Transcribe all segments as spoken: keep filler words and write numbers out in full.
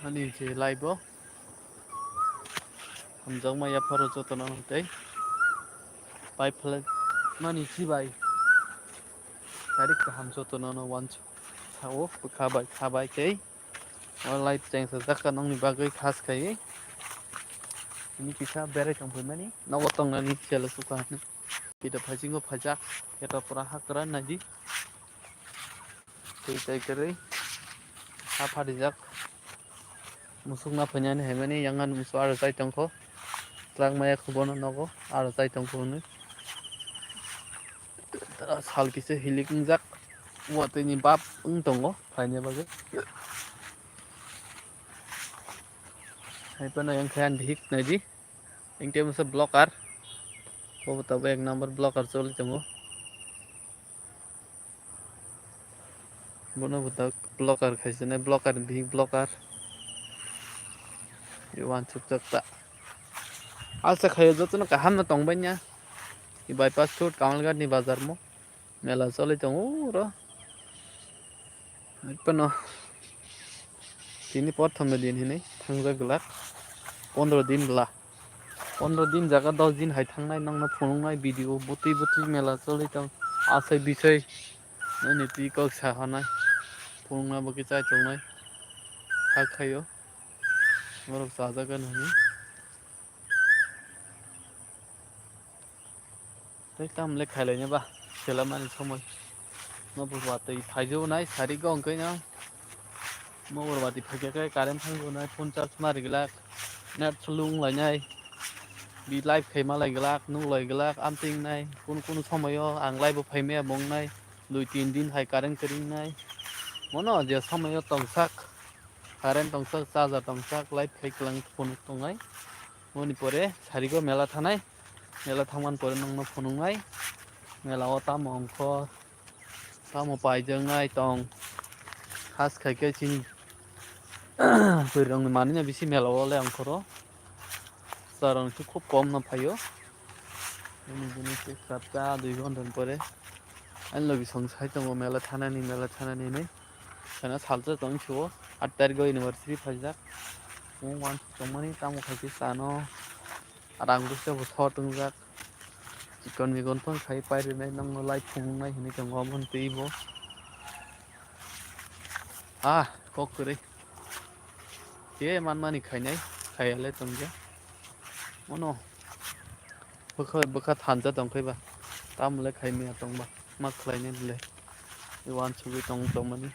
Ani je live o hamjakma yapharo jotono tei pai phlai mani chibai tarik kaham jotono no wansao bwkha bai kha bai tei o live chengsa jakka nokni bagwi khas khai tini kisa berai tongphaimani nogo tongnani chela suka hwnwi. Pita phaisingo phaijak, keta pura hakra naidi. Tei tei kwrwi ha phatijak. Musuk na phainani haimani yangan musu aro chai tongkho. Tlak maya khubono nogo aro chai tongkho hwnwi. Sal kisa hilik wngjak. Watwi ni bab wng tongo phaina bagwi. Hai phano yang khe ang bihik naidi. Engte masa blocker. Bo tabuk ek number blocker choli tongo. Bono bo tak blocker khaisene blocker bihik blocker. Iwan chukchak ta. Alsa khayo jotono kaham no tongbaina. I bypass road Kamalghat ni bazar mo. Mela choli tongo uro. Haipano tini prothom ni din hinwi thangjak glak pondro din bwla. Pondro din jaga dos din hai thangnai nokno phunuknai video bwtwi bwtwi mela choli tong asai bisai nini twi kok sa hanai phunukna bagwi chai tongnai hak khaio borok chajakgani hinwi. Tei tamle khailaina ba selamani somoi. Mo bo watwi phaijo nai sari go wngkhe no. Mo bo watwi phaikhe khe current thangjo nai phone charge ma rijlak. Net slow wnglainai. Bi live khai ma lai glak, nuk lai glak, amtwing nai. Kunu kunu somoio ang live bo phai maya bo wngnai. Dui tin din hai current kwrwi wngnai. Mono je somoio tongsak. Current tongsak, charger tongsak, live khai kwlang phunuk tongnai. Moni pore sarigo mela thanai. Mela thangmani pore nokno phunuknai. Mela o tamo ongkhor, tamo paijaknai tong. Khas khai khe chini bwrwirokni manwino bisi mela o le ongkhoro. Charong se khub kom no phaio. Bini bini se sapta dui ghonta ni pore. Ani logi song sai tongo mela thanani, mela thanani hinwi. Sana salsa tong sio. At tarikgo anniversary phaijak. Mung wan tongmani tamo khai khe sano. Rang busa bo thor tongjak. Chikon mikon phano khai pai rwnai nokno live phunuknai hinwi tongo omo twi bo. Ah, kok kwrwi. Khe manmani khainai, khaiya le tongya. Ono. Bwkha, bwkha thansa tongkhai ba. Tamo le khai maya tongba. Ma khlainai le. Wansugwi tong tongmani.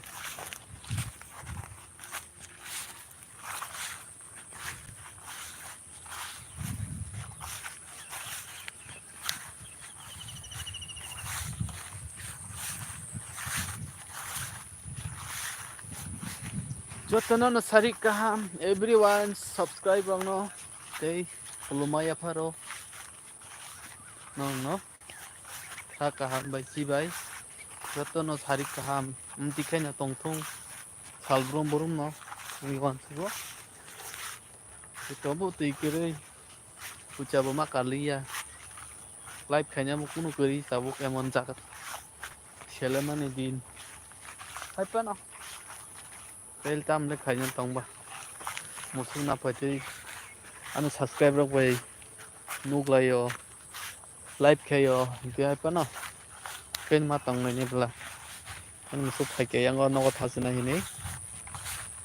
Jotono no sarik kaham, everyone subscribe rokno tei khulumai yapharo nongno kha kaham bai chibai jotono sarik kaham amtwi khaino tongthung salbrum brum no wngwi wansugo. Jotobo twi kwrwi puja bo ma karliya live khainabo kunu kwrwi tabuk emon jaga selemani din hai phano. Tel tam le khaina tongba. Musuk na paitwi ani subscribe rok bai nuk laio, like khaio, hinkhe hai phano ken ma tong nai ni bwla. Ani musuk phaikhe yango nogo thachina hinwi.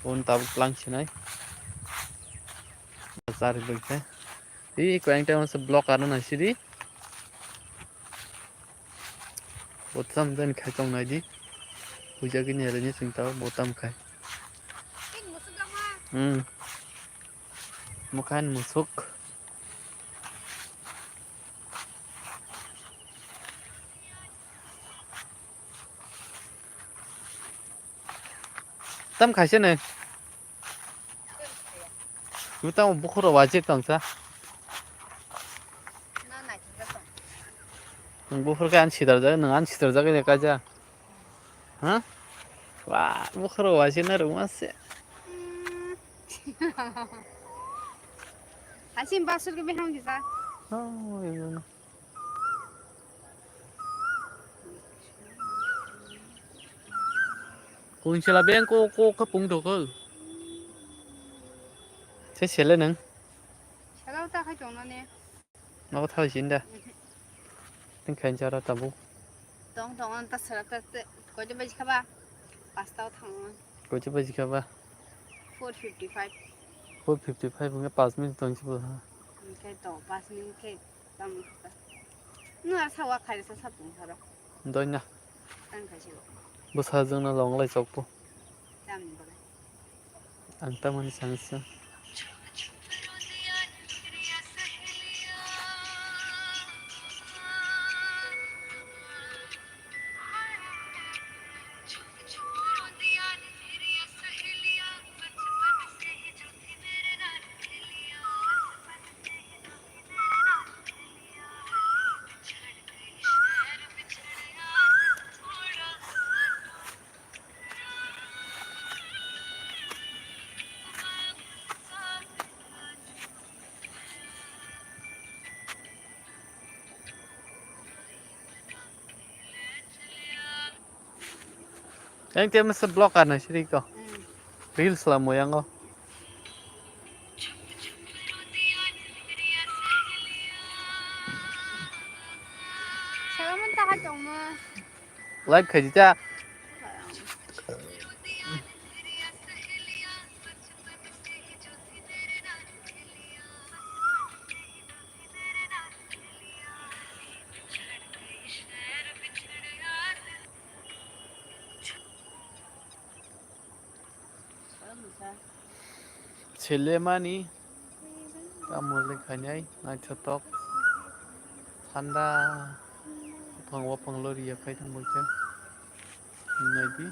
Un tabuk tlang sinai. Chari bai khe. Tei kwrang tei masa block ano nai sidi. Bo tam jani khai tong nai di. Puja gini hari ni sing tao bo tam khai. Hmm. Mukhan musuk. Tam khaise ne. Tamo bukhoro waje tongsa. Nwng bukhor khe ani sidarjak, nwng ani sidarjak de kaja. Ha? Wa, bukhoro waje na ruma se. Hasim basur ke beham kisa. Oh, iya. Kung sila beng ko, ko, ko pung to ko. Sele nang. Sela ta khai tong nani. Nogo thai sin da. Mhm. Tin khain chara tabu. Tong tong an ta sela ta te. Koi je baji khaba? Pasta thang. Koi je baji khaba? Four fifty five. Four fifty five nge pas minute tong si bo ha. Nge to pas minute khe. Tamo kha. Nwng asa wa khai sa sa tong haro. Doina. Tang khai si bo. Bwsa jwngno longlai chokbo. Tamni bagwi. Ang tamani sangsa. Yang tiap masa blog kan sih ko. Hmm. Reels lah moyang ko. Salaman tak kacang mah. Live khai di ta. Selemani tamoni khainai naithotok thanda buphang waphang lori ya khai thang bai khe naidi.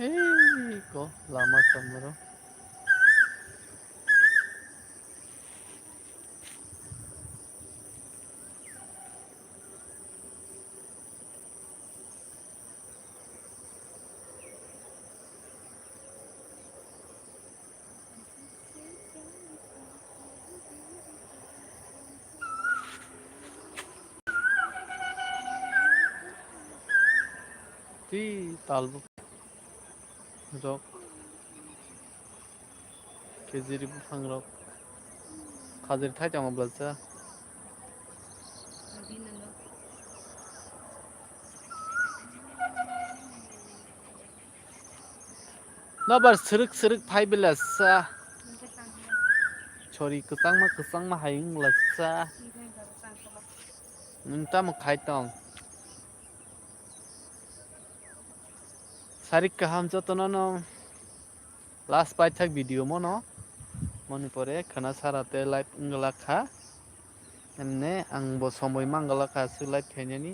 Hei ko lama samaro. Twi talbo rok. Khejuri buphang rok. Khajuri thai tongo bwlasa. Nobar srwk srwk phai bwlasa. Chori kwchangma kwchangma hai wng bwlasa. Nwng tamo khai tong? Sarik kaham jotono no. Last paithak video mono, moni pore khana sara te live wngla kha. Emne ang bo somoi mangla kha aswk live khainani.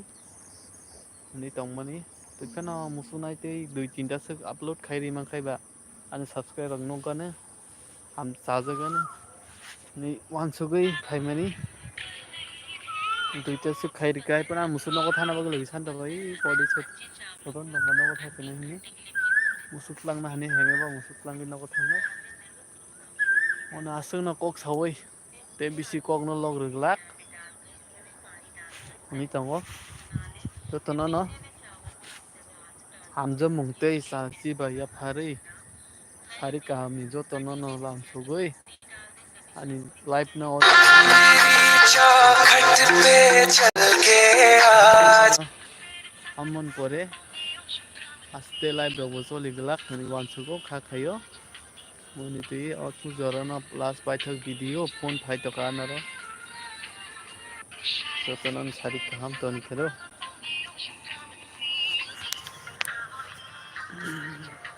Hwnwi tongmani. Tei phano musu nai tei dui tinta swk upload khai ri man khai ba. Ani subscribe rok nukgani. Ham chajagani. Ni wansugwi phaimani. Duita swk khai rikha, hai phano ang musuk nogo thana bagwi lagi santa bai, podi sot, soton tongma nogo tha tini hwnwi. Musuk twlangna hani henge ba musuk twlangwi nogo thangno. Ono aswkno kok saui, tei bisi kokno lok rwglak. Hwnwi tongo. Jotono no. Hamjakmung tei chakchi bai yapharwi sari kahamni jotono no lamsogwi ani life no Hamon pore aste life rokbo choli glak hwnwi uansugo kha khaio. Moni twi o thu jorano last paithak video phone phai tokha anaro. Jotono sari kaham toni kheno.